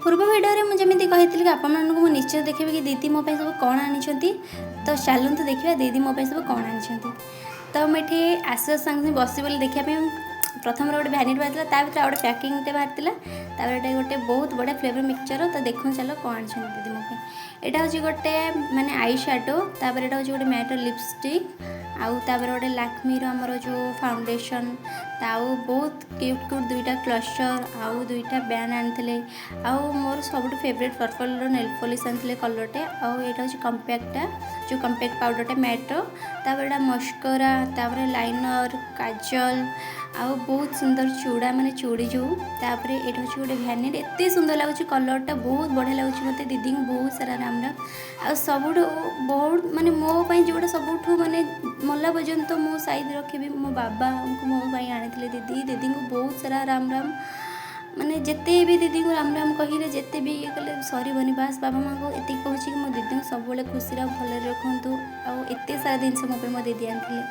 ପୂର୍ବ ଭିଡ଼ିଓରେ ମୁଁ ଯେମିତି କହିଥିଲି କି ଆପଣମାନଙ୍କୁ ମୁଁ ନିଶ୍ଚୟ ଦେଖିବି କି ଦିଦି ମୋ ପାଇଁ ସବୁ କ'ଣ ଆଣିଛନ୍ତି। ତ ଚାଲନ୍ତୁ ଦେଖିବା ଦିଦି ମୋ ପାଇଁ ସବୁ କ'ଣ ଆଣିଛନ୍ତି। ତ ମୁଁ ଏଠି ଆସିବା ସାଙ୍ଗେ ସାଙ୍ଗେ ବସି ବୋଲି ଦେଖିବା ପାଇଁ ପ୍ରଥମରେ ଗୋଟେ ଭ୍ୟାନିଟି ବାହାରିଥିଲା, ତା ଭିତରେ ଆଉ ଗୋଟେ ପ୍ୟାକିଂଟେ ବାହାରିଥିଲା। ତାପରେ ଏଇଟା ଗୋଟେ ବହୁତ ବଢ଼ିଆ ଫ୍ଲେଭର ମିକ୍ସଚର। ତ ଦେଖନ୍ତୁ, ଚାଲ କ'ଣ ଆଣିଛନ୍ତି ଦିଦି ମୋ ପାଇଁ। ଏଇଟା ହେଉଛି ଗୋଟେ ମାନେ I shadow, ତାପରେ ଏଇଟା ହେଉଛି ଗୋଟେ ମ୍ୟାଟ୍ର ଲିପଷ୍ଟିକ୍, ଆଉ ତାପରେ ଗୋଟେ ଲାକ୍ମିର ଆମର ଯେଉଁ ଫାଉଣ୍ଡେସନ୍, ଆଉ ବହୁତ କ୍ୟୁଟ୍ କ୍ୟୁଟ୍ ଦୁଇଟା କ୍ଲଚର୍ ଆଉ ଦୁଇଟା ବ୍ୟାଣ୍ଡ ଆଣିଥିଲେ। ଆଉ ମୋର ସବୁଠୁ ଫେଭରେଟ୍ ପର୍ପଲ୍ର ନେଲ୍ ପଲିସ୍ ଆଣିଥିଲେ କଲର୍ଟେ। ଆଉ ଏଇଟା ହେଉଛି କମ୍ପାକ୍ଟଟା, ଯେଉଁ କମ୍ପାକ୍ଟ ପାଉଡ଼ରଟା ମ୍ୟାଟ୍ର। ତାପରେ ଏଇଟା ମସ୍କରା, ତାପରେ ଲାଇନର୍, କାଜଲ ଆଉ ବହୁତ ସୁନ୍ଦର ଚୁଡ଼ା, ମାନେ ଚୁଡ଼ି ଯେଉଁ। ତାପରେ ଏଇଟା ହେଉଛି ଗୋଟେ ଭ୍ୟାନିଟି, ଏତେ ସୁନ୍ଦର ଲାଗୁଛି, କଲର୍ଟା ବହୁତ ବଢ଼ିଆ ଲାଗୁଛି ମୋତେ। ଦିଦିଙ୍କୁ ବହୁତ ସାରା ରାମ ରାମ। ଆଉ ସବୁଠୁ ବହୁତ ମାନେ ମୋ ପାଇଁ ଯେଉଁଟା ସବୁଠୁ ମାନେ ମଲା ପର୍ଯ୍ୟନ୍ତ ମୁଁ ସାଇତି ରଖିବି, ମୋ ବାବାଙ୍କୁ ମୋ ପାଇଁ ଆଣିଥିଲେ ଦିଦି। ଦିଦିଙ୍କୁ ବହୁତ ସାରା ରାମ ରାମ। ମାନେ ଯେତେ ବି ଦିଦିଙ୍କୁ ରାମ ରାମ କହିଲେ, ଯେତେ ବି ଇଏ କଲେ ସରିବନି। ବାସ୍, ବାବା ମାଆଙ୍କୁ ଏତିକି କହୁଛି କି ମୋ ଦିଦିଙ୍କୁ ସବୁବେଳେ ଖୁସିରେ ଆଉ ଭଲରେ ରଖନ୍ତୁ। ଆଉ ଏତେ ସାରା ଜିନିଷ ମୋ ପାଇଁ ମୋ ଦିଦି ଆଣିଥିଲେ।